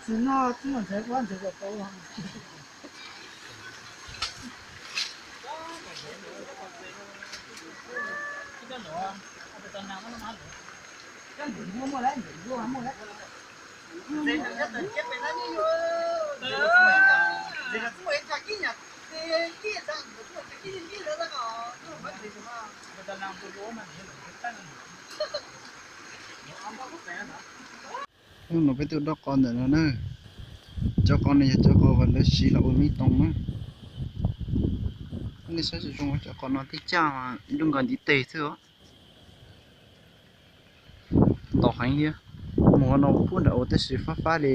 Txiv no txiv no ntxhais ua ntxhais kom tau. Hnub no peb tuaj dob qos ntawm no na. Cov qos no yog cov qos uas lawv siv los ua me tooj na. Nej saib zoo zoo cov qos no tej caj mas ib lub nkaus ntiv tes xwb os. Ntau heev thiab. Mus no puag nram ub tab sis fab fab li.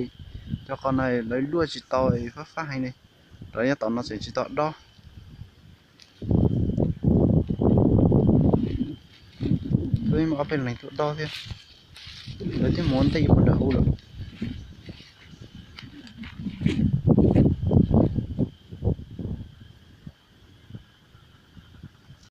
Cov qos no lawv luaj tsis tau, fab fab heev li. Rau yav tom no tseem tsis tau dob. Twb muaj ob peb leeg tuaj dob thiab. Lawv twb mus ua ntej puag nram ub lawm.